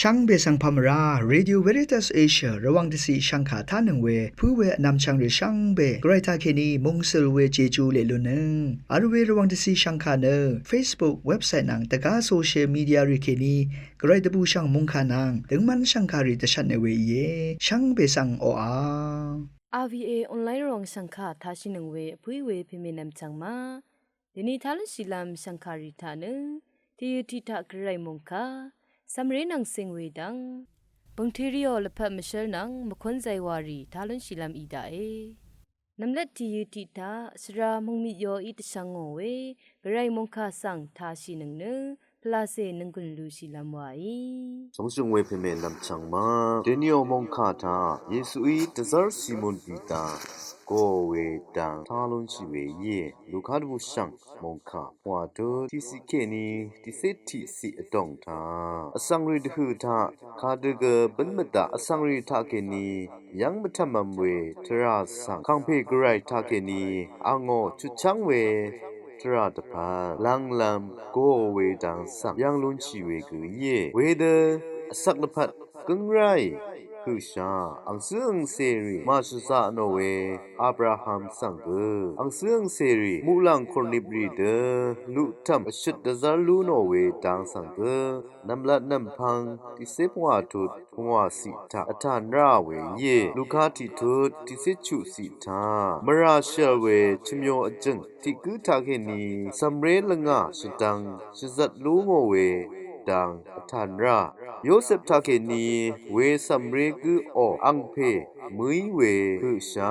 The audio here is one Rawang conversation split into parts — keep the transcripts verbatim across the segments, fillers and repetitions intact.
Shvngbe svng pà mvrá, Radio Veritas Asia Rvwàng dvciq shvngkà tánøng we pǿ we vnvmchvng rì shvngbe Gvray taqkèní mungsøl we Jeju leq lunnøng vl we Rvwàng dvciq shvngkà nø Facebook, website nvng dvgá social media rì kèní Gvray dvbùshv̀ng mòngkà nvng døngmv́n shv̀ngkàrì dvshvtne we íe. Shvngbe svng oqà. R V A online ròng shv̀ngkà tashìnøng we vpǿí we pèmènvm chv̀ng ma. Dèni tá lúnshìlv́m shv̀ngkàrì taq nø tìyø tiq taq Gvray mòngkà cv̀mré nvng cing we dvng bø̀ngteriò lvpat mvshv́l nvng mvkún zaywarì tá lúnshìlv́m í daqe. Nvmlat tìyø tiq taq svra mòngmit yoí dvshvng ngò we Gvray mòngkà svng tashìnøng nø pvlacè nònggùn lushìlv́m waí. Shvngshø̀ng we pèmènvm chv̀ng ma. Dèniò mòngkà taq Yesuí dvzv́r Simon Pita gò we dang tá lúnshì we íe. Luka dvbùshv̀ng mòngkà pvngwà tut tiqciq kèní tiqcé tiqciq vdòng taq vsvng rì dvhø̀ taq kadø gø bǿn mvdaq vsvng rì taqkèní yv́ng mvtv̀mvm we tvrà svng kàngpè Gvray taqkèní angò chutchv́ng we tvrà dvpvt lv́nglv́m gò we dang svng yv́ng lúnshì we gø íe. Wedø vsvk lvpat gǿng ráì høqshà angcǿ angcèrì màshvzaq nò we Abraham svng gø angcǿ angcèrì muqlàng kùrniprì dø luqtv̀m vshøt dvzv́r lú nò we dang svng gø nv̀mlat nv̀mpvng tiqcé pvngwà tut pvngwà ciq taq vtàn rá we íe. Luka tiq tut tiqcé chuq ciq taq mvrà shv̀l we chvmyo vjø̀ng tiq gǿ taqkèní cv̀mré lvngà shvdvng shvzvt lú ngò we dang vtàn rá. Yosep taqkèní we cv̀mré gǿ ò angpè mø̀í we høqshà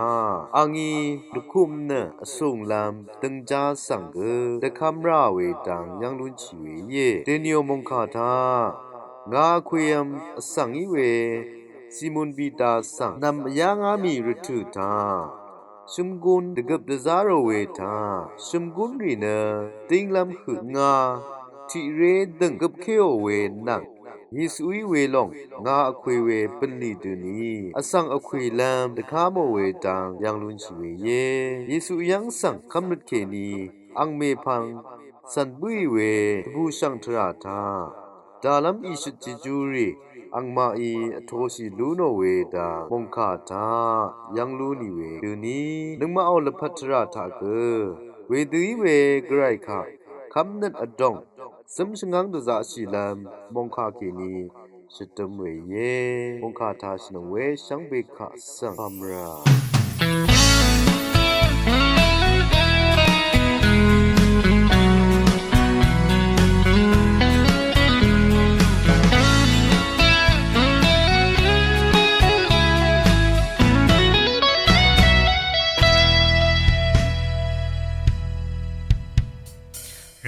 angí dvkùm nø vsùnglv́m døngjá svng gø dvkv́m rá we dang yv́ng lúnshì we íe. Dèniò mòngkà taq ngà vkwìvm vsvng í we Simon Pita svng nv̀m vyá ngá mì rvtø̀ taq shø̀mgún dvgøp dvzá rò we taq shø̀mgún rì nø dínglv́m høq ngá tiqré dø̀ng gøpkéò we nvng Yesuí welòng ngà vkwì we bø̀nlì døni vsvng vkwìlv́m dvká mò we dang yv́ng lúnshì we íe. Yesu yv́ng svng kv́mrøt kèní angmèpvng cv̀n bǿì we dvbùshv̀ng tvrà taq dàlv́m ìshøt jejúrì angmaqí vtōshì lú nò we dang mòngkà taq yv́ng lú nì we døni nøngmaqò lvpat tvrà taq gø wedø í we Gvray kaq kv́mnøt vdòng zǿm shvngv́ng dvzaqshìlv́m mòngkà kèní shvdøm we íe. Mòngkà tashìnøng we shvngbe kaq svng pàmvrà.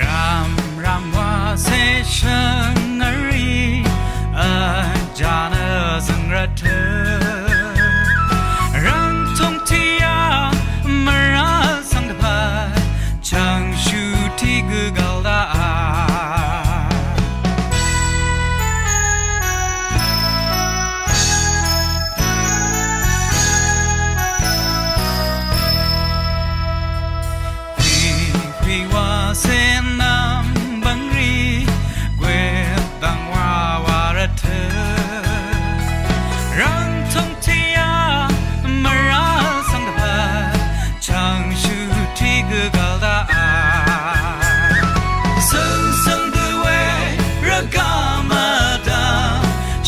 Rv̀mrv̀m wàcè shvngø̀rì vjànø zø̀ng rvtø̀ rv̀ngtúng tiqyà mvrá svng dvpvt chv̀ngshø̀ tiq gø gv̀l daqà. Hwi, hwi wàcè nv̀m bv̀ngrì, gwèdv̀ng wàwà rvtø̀. Rv̀ngtúng tiqyà mvrá svng dvpvt chv̀ngshø̀ tiq gø gv̀l daqà. Svng svng dø we rvgaq mvdv̀m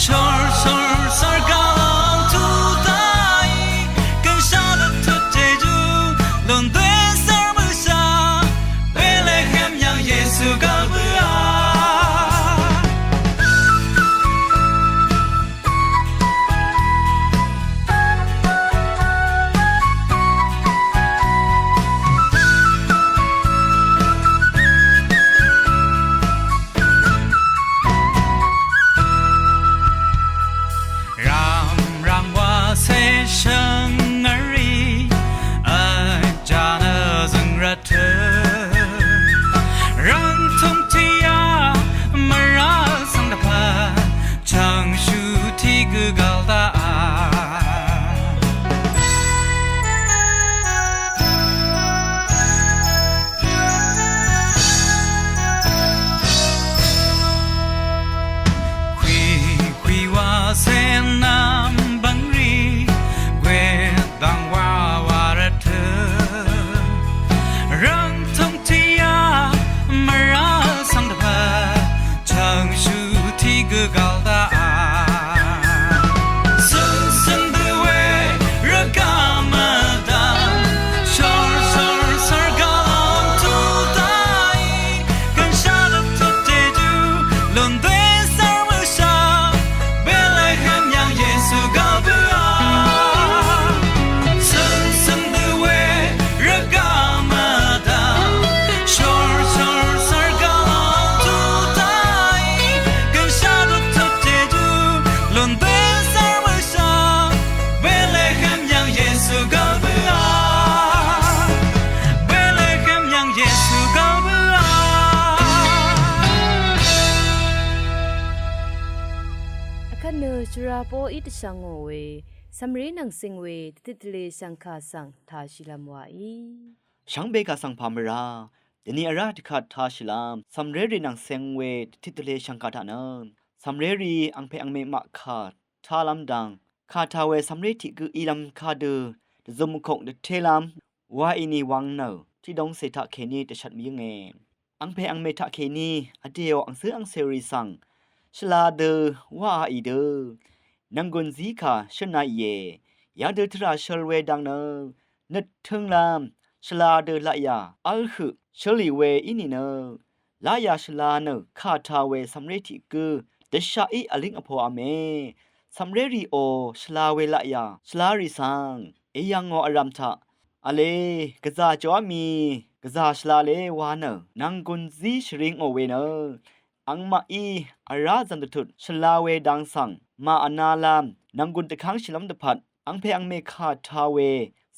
shor shor sar gv̀l tuq daqì. Gønshaq lvtut jejú lún dø sar bø̀shà Betlehem yv̀ng Yesu gv̀l bǿà. Rv̀mrv̀m wàcè shvngø̀rì vjànø zø̀ng rvtø̀ rv̀ngtúng tiqyà mvrá svng dvpvt chv̀ngshø̀ tiq gø gv̀l daqà. Hwi, hwi Gvgvl daqà. Svng svng dø we rvgaq mvdv̀m. Shor shor svrga lon tuq taqì. Gønshaq lvp tuq tedu lon dwe svr møsha. Betlehem yv̀ng Yesu gvl bøà. Svng svng dø we rvgaq mvdv̀m. Shor shor svrga lon tuq taqì. Gønshaq lvp tuq tedu lon dwe svr møsha. Betlehem yv̀ng Yesu gvl bøà. Betlehem yv̀ng Yesu gvl bøà. Vkvt nø shvra poqí dvshvng ngò we, cv̀mré nvng cing we, dvtit dvle shv̀ngkà svng tāshìlv́m wàí. Shvngbe kà svng pà mvrá, dvni vrá dvkvt tāshìlv́m, cv̀mré rì nvng cing we, dvtit dvle shv̀ngkà taq nø, cv̀mré rì angpè angmè maq kà tālv́m dang, kà tā we cv̀mré tiq gǿ ílv́m kadø, dvzøm vkok dvtélv́m, wa ìni wvng nø, tiqdongcè taqkèní dvshvt mvyǿnge. Angpè angmè taqkèní, vdèò angcǿ angcèrì svng, shvla dø, wáā ì dø, nv̀nggùn zí kà shǿnā ìe, yadø tvrà shøl we dang nø, nøt tǿnglv́m, shvla dø laqyà, v́l høq, shølì we í nìnø, laqyà shvla nø, kà tā we cv̀mré tiq gǿ, dvshaqí vlíng vpoqv̄me, cv̀mré rìò, shvla we laqyà, shvla rì svng, èyv̀ngò vrv̀m taq, vle, gvzà jòá mì, gvzà shvla le wa nø, nv̀nggùn zí shvri ngò we nø, angmaqí, vrá zv̀n dvtut, shvla we dang svng, màvnalv́m, nv̀nggùn dvkv́ngshìlv́m dvpvt, angpè angmè kà tā we,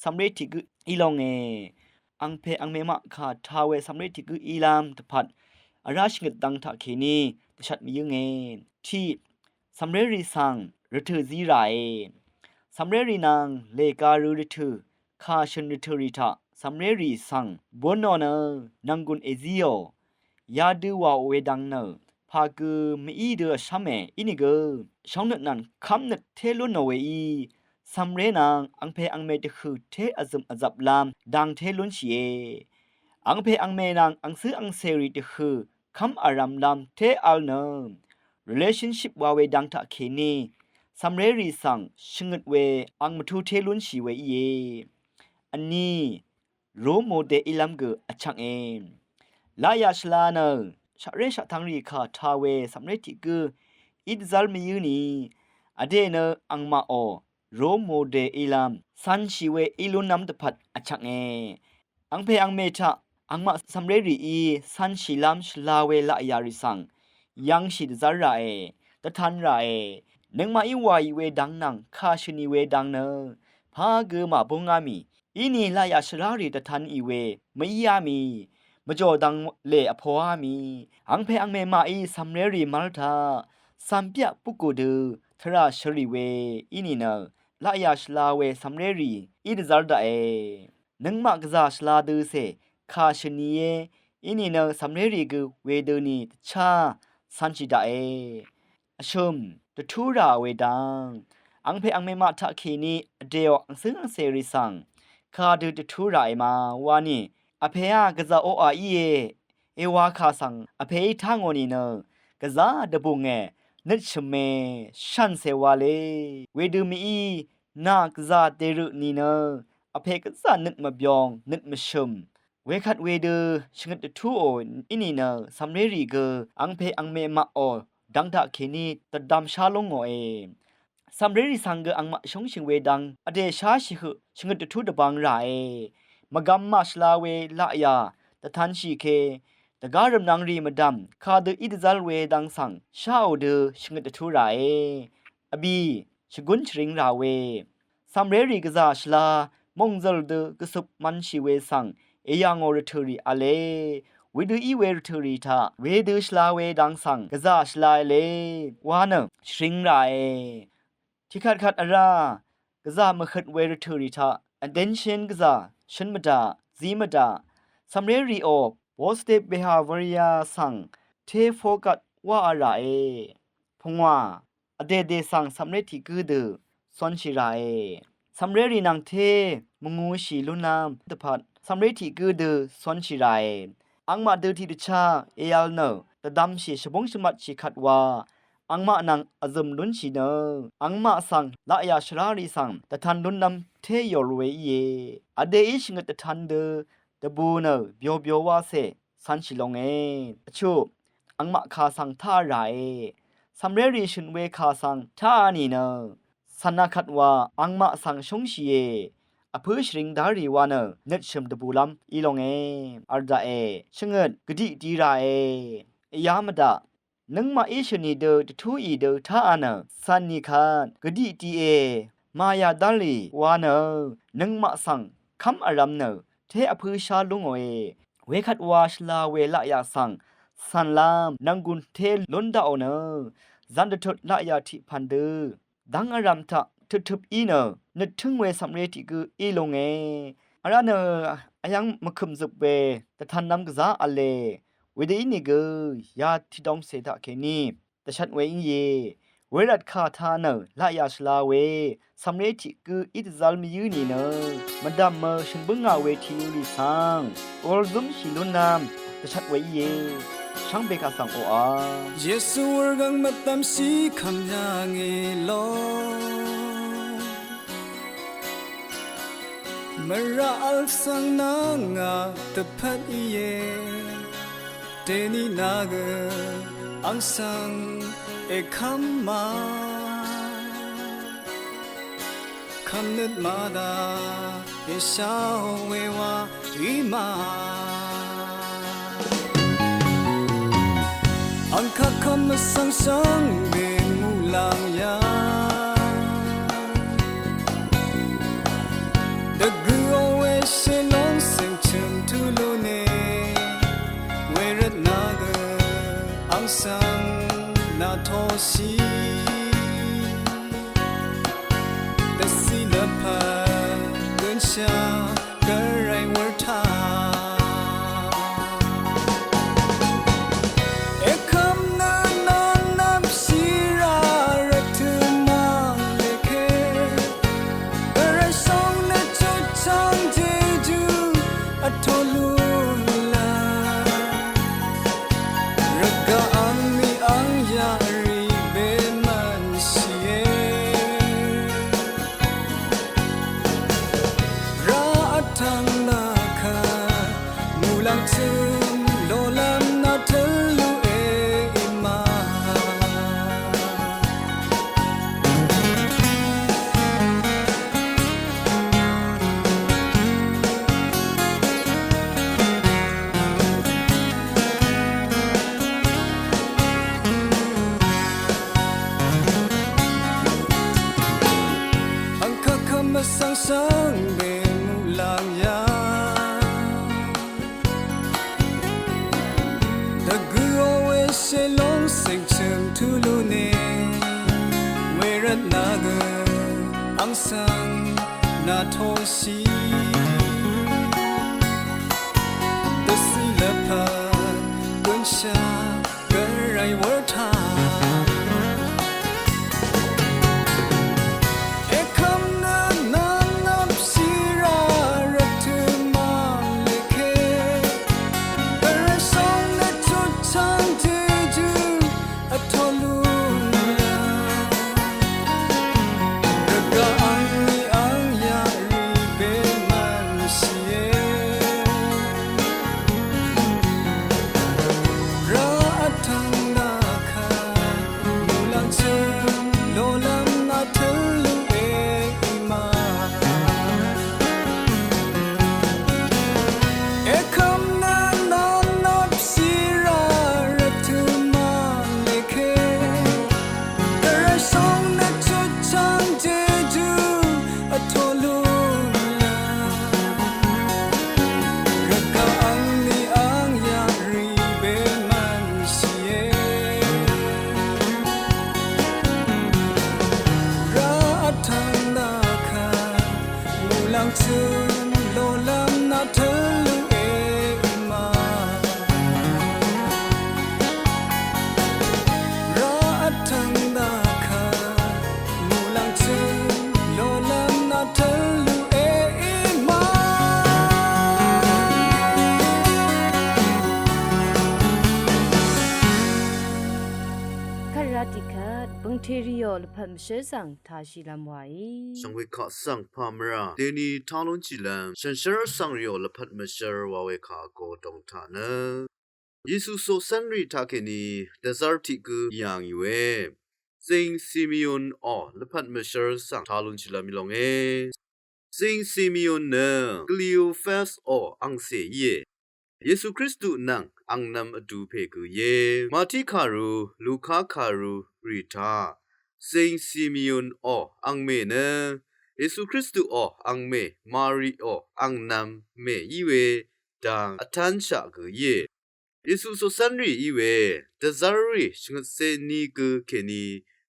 cv̀mré tiq gǿ í longe. Angpè angmè maq kà tā we, cv̀mré tiq gǿ ílv́m dvpvt, vrá shvngøt dang taqkèní, dvshvt mvyǿnge. Tiq, cv̀mré rì svng, rvtø̀ zí ràe. Cv̀mré rì nvng, lèga rø rvtø̀, kà shø̀n rvtø̀ rì taq, cv̀mré rì svng, búnò nø, nv̀nggùn èzíò. Yadø wàò we dang nø, pà gø mví dø vshv́me, ínìgø, shóngnøt nvng kv́mnøt té lúnò weí, cv̀mré nvng, angpè angmè dvhø̀ té vzø̀m vzvplv́m, dang té lúnshìe. Angpè angmè nvng, angcǿ angcèrì dvhø̀, kv́m vrv̄mlv́m té v̄l nø, relationship wa we dang taqkèní, cv̀mré rì svng, shvngøt we, ang mvtú té lúnshì we íe. Vní, role model ílv́m gø vchvknge. Laqyà shvla nø, shaqré shaqtvng rì kà tā we cv̀mré tiq gǿ, í dvzv́r mvyǿ ni, vdè nø angmaqò, role model ílv́m, cv̄nshì we í lúnlv́m dvpvt vchvknge. Angpè angmè taq, angmaq cv̀mré rìí, cv̄nshìlv́m shvla we laqyà rì svng, yv̄ngshì dvzv́r ràe, dvtan ràe, nøngmaqí wàì we dang nvng, kà shø̀nì we dang nø, pà gø màbúngá mì, íni laqyà shvrá rì dvtan ì we, mvíá mì, mvjò dang lè vpoá mì, angpè angmè maqí cv̀mré rì mv́l taq, cv̀mbyaq bukù dø, tvrà shvrì we, í nìnø, laqyà shvla we cv̀mré rì, í dvzv́r daqe. Nøngmaq gvzà shvla døcè, kà shø̀n nìe, í nìnø cv̀mré rì gø wedøni dvchá cv̄nshì daqe. Vshø̀m, dvtú rà we dang. Angpè angmè maq taqkèní vdèò angcǿngcèrì svng. Kadø dvtú ràe ma wani. Vpèá gvzà oqà íe. Ewakà svng vpèí tá ngò nìnø. Gvzà dvbùnge. Nøt shø̀me. Shàncè wale. Wedø mìí. Nà gvzà dèrø nìnø. Vpè gvzà nøt mvbyong. Nøt mvshø̀m. Wekvt wedø shvngøt dvtúò í nìnø cv̀mré rì gø angpè angmè maqò dvng taqkèní dvdvm shá lú ngòe. Cv̀mré rì svng gø angmaq shóngshì we dvng vdè sháshì høq shvngøt dvtú dvbvng ràe. Mvgvm màshvla we laqyà dvtanshì ke dvgá rv̀mnvng rì mvdv̀m kadø í dvzv́l we dvng svng sháò dø shvngøt dvtú ràe. Vbì shvgún shvring rà we. Cv̀mré rì gvzà shvla mòngzø̀l dø gvsøp mv̄nshì we svng èyà ngò rvtø̀ rì v̄le. Wedø í we rvtø̀ rì taq wedø shvla we dang svng gvzà shvla v̄le. Wa nø shvring ràe. Tiqkvtkvt vrá gvzà mvhøt we rvtø̀ rì taq attention gvzà shǿn mvdaq, zí mvdaq. Cv̀mré rìò positive behavior svng té focus wáā ràe. Pungwà vdèdè svng cv̀mré tiq gǿ dø cúnshì ràe. Cv̀mré rì nvng té mvngūshì lúnlv́m dvpvt cv̀mré tiq gǿ dø cúnshì ràe. Angmaq dø tiqdvchá èv̄l nø dvdvmshì shvbúng shvmatshì kvt wa angmaq nvng vzø̀m lúnshì nø, angmaq svng laqyà shvrárì svng dvtan lúnlv́m té yòr we íe. Vdèí shvngøt dvtan dø dvbù nø byobyo wacè cv̄nshì longe. Vchuq, angmaq kà svng táa ràe. Cv̀mrérì shø̀n we kà svng táa nìnø, cv̀na kvt wa angmaq svng shúngshìe. Vpǿ shvring dárì wa nø nøtshø̀m dvbùlv́m í longe. V̄l daqe, shvngøt gvdiq di ràe. Vyá mvdaq, nøngmaqí shø̀nì dø dvtúì dø táa nø, cv̀n nì kvt gvdiq die. Màyà dárì wa nø, nøngmaq svng kv́m vrv̄m nø té vpǿ shá lú ngòe. Wekvt wa shvla we laqyà svng cv̀nlv́m nv̀nggùn té lún daqò nø, zan dvtut laqyà tiq pv̀n dø dv́ng vrv̄m taq tøptøp í nø, nøt tǿng we cv̀mré tiq gǿ í lunge. Vrá nø vyv́ng mvkø̀m zøp we dvtanlv́m gvzá v̄le. Wedø ínìgø ya tiqdongcè taqkèní dvshvt we íe. Wervt kà taq nø laqyà shvla we cv̀mré tiq gǿ í dvzv́l mvyǿ nìnø, mvdv̀mø shø̀n bǿngà we tiq yurì svng ulzǿmshì lúnlv́m dvshvt we íe. Shvngbe kaq svng oqà, Yesu wurgvng mvdv̀mshì kv́m yàngì lo. Mvraq v̄l svng nà ngà dvpvt íe. Dèní nà gø àng svng èkv́m ma. Kv́mnøt màdaq èsháò we wa í ma. Àng kaq kv́m vsvng shvngbe muqlàng yà. Dvgø̀ò we shèlóng cèngchø̀m tulu ne. Wervt nà gø àng svng nà toshì. Dvcì lvpat gønshà gvray wurtaq. Èkv́m nø nvnvp shìra rvtø̀ mvleke. Gvray shóng nø chutchvng jejú vtolu la. Rvgaq angní angyaq rì bemvnshìe. Rá vtvng nà kvt muqlàng tø̀m lolv́m nà tø̄l luqe í ma. Àng kaq kv́m vsvng shvngbe muqlàng yà. Dvgø̀ò we shèlóng cèngchø̀m tulu ne. Wervt nà gø àng svng nà toshì. Dvcì lvpat gønshà gvray wurtaq. Èkv́m nø nvnvp shìra rvtø̀ mvleke. Gvray shóng nø chutchvng jejú vtolu la. Rvgaq angní angyaq rì bemvn Bøngtèrìò lvpat mvshǿl svng tāshìlv́m wàí. Shvngwekaq svng pà mvrà deni tá lúnshìlv́m shànshér vsvng rìò lvpat mvshǿl wa we kà vgo dòng taq nø Yesu coqcv́nrì taqkèní dvzv́r tiq gǿ yà ngì we Zing Simeon ò lvpat mvshǿl svng tá lúnshìlv́m í longe. Zing Simeon nø Kleofas ò angcè íe. Yesu Kristu nvng angnv̄m vdu pè gø íe. Mati kàru, Luka kàru rì taq Zing Simeon ò angmè nø Yesu Kristu ò angmè Mari ò angnv̄m mè í we dang vtánshaq gø íe. Yesu coqcv́nrì í we dvzv́rrì shvngøtcé ní gø kèní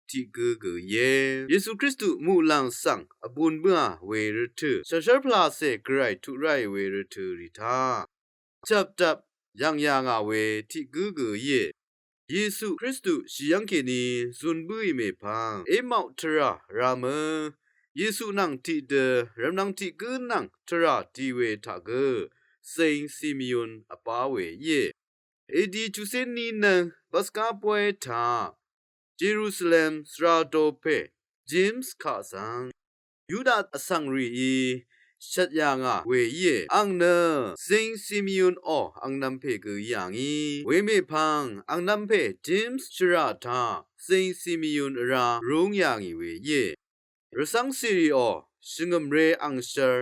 tiq gǿ gø íe. Yesu Kristu muqlàng svng vbūn bǿà we rvtø̀, shànshér pvlacè gvray tuq ráì we rvtø̀ rì taq chvpdvp yv̀ng yà ngà we tiq gǿ gø íe. Yesu Kristu shì yv́ng kèní zun bǿì mèpvng Emau tvrà rá mø Yesu nvng tiqdø rvmnvng tiq gǿ nvng tvrà di we taq gø Zing Simeon vbá we íe. Edi chuqcé ní nø Paska bóy taq Jerusalem svra do pè James kaq svng Yuda vsvng rìí shvt yà ngà we íe. Àng nø Zing Simeon ò angnv̄m pè gø yà ngì. We mèpvng angnv̄m pè James shvrà taq Zing Simeon vrá rúng yà ngì we íe. Rvcv́ng cèrì ò shvngø̀mré angshv́r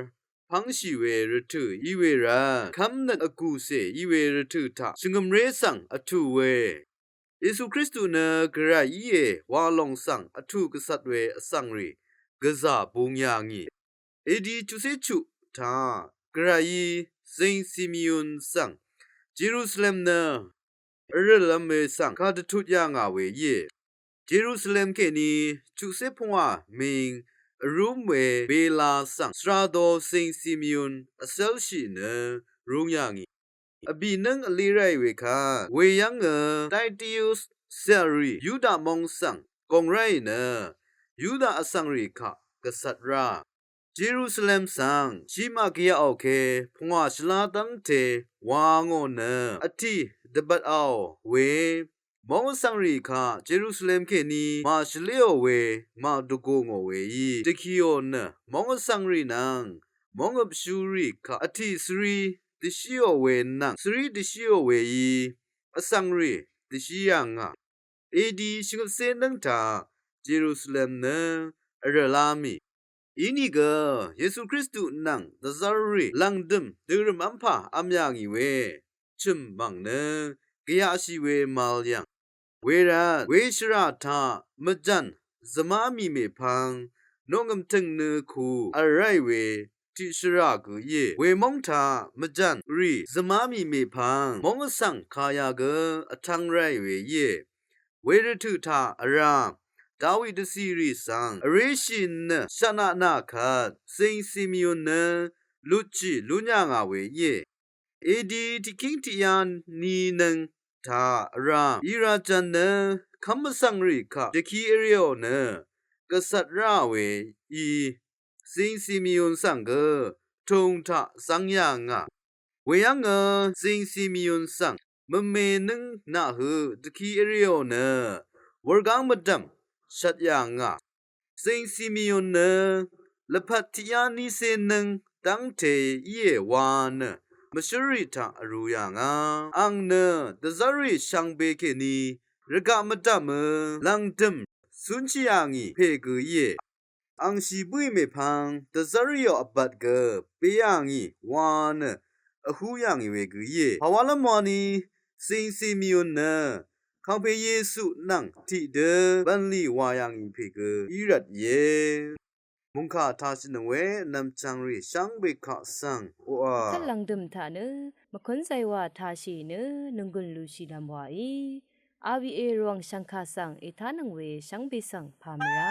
pv́ngshì we rvtø̀ í we rvt kv́mnøt vgùcè í we rvtø̀ taq shvngø̀mré svng vtù we Yesu Kristu nø gvray íe wa lòng svng vtù gvcvt we vsvng rì gvzà bung yà ngì. Edi chuqcé chuq taq gvrayí Zing Simeon svng Jerusalem nø vrø̀lv̄m we svng kàdvtut yà ngà we íe. Jerusalem kèní chuqcé pvngwà ming vrúm we Bela svng svra do Zing Simeon vcélshì nø rúng yà ngì. Vbì nǿng vlí ráì we kvt we yv́ngø Taitius cèrì Yuda móng svng gòng ráì nø Yuda vsvng rì kaq gvcvt rá Jerusalem svng shí màgvyaqò ke pvngwà shvlá dv́ngte wa ngò nø vtì dvbvtàò we móng vsvng rì kaq Jerusalem kèní màshvléò we màdvgù ngò weí dvkìò nø móng vsvng rì nvng móngøpshú rì kaq vtì svrí dvshíò we nvng svrí dvshíò weí vsvng rì dvshí yà ngà. Edi shvngøtcé nǿng taq Jerusalem nø vrø̀lá mì. Inìgø Yesu Kristu nvng dvzv́rrì lv̀ngdø̀m dørø̀m v́mpà v̄m yà ngì we chø̀m mv̀ng nø gvyaqshì we màvl yv̀ng. Wervt we shvrà taq mvjv̀n zvmá mì mèpvng noqngø̀m tø̀ng nø ku vl ráì we tiq shvrà gø íe. Wemóng taq mvjv̀n rì zvmá mì mèpvng móng vsvng kaya gø vtv̄ng ráì we íe. Wervtø̀ taq vrá Dawi dvcì rì svng vréshì nø shaqnaq nà kvt Zing Simeon nø lutshì lún yà ngà we íe. Edi tiqkíng tiqyá ní nǿng taq vrá Irajan nø kv́m vsvng rì kaq dvki vrìò nø gvcvt ráà weí Zing Simeon svng gø tùng taq zv́ng yà ngà. Weyv́ngø Zing Simeon svng mvme nǿng naqhøq dvki vrìò nø wurgáng mvdv̀m shvt yà ngà. Zing Simeon nø lvpat tiqyá nícé nǿng dv́ngte íe wa nø mvshǿrrì taq vrū yà ngà. Àng nø dvzv́rrì shvngbe kèní rvgaq mvdv̀mø lv̀ngdø̀m cúnshì yà ngì pè gø íe. Àng shì bǿì mèpvng dvzv́rrìò vbat gø beyà ngì wa nø vhú yà ngì we gø íe. Pàwálv́m wani Zing Simeon nø kàngpè Yesu nvng tiqdø bv̀nlì wà yà ngì pè gø í rvt íe. Mòngkà tashìnøng we vnvm chvngrì shvngbe kaq svng oqà. Kvt lv̀ngdø̀m taq nø mvkún zaywà tashì nø nònggùn lushìlv́m wàí. A V A Rvwàng shv̀ngkà svng ètánøng we shvngbe svng pà mvrá.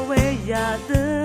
we yadø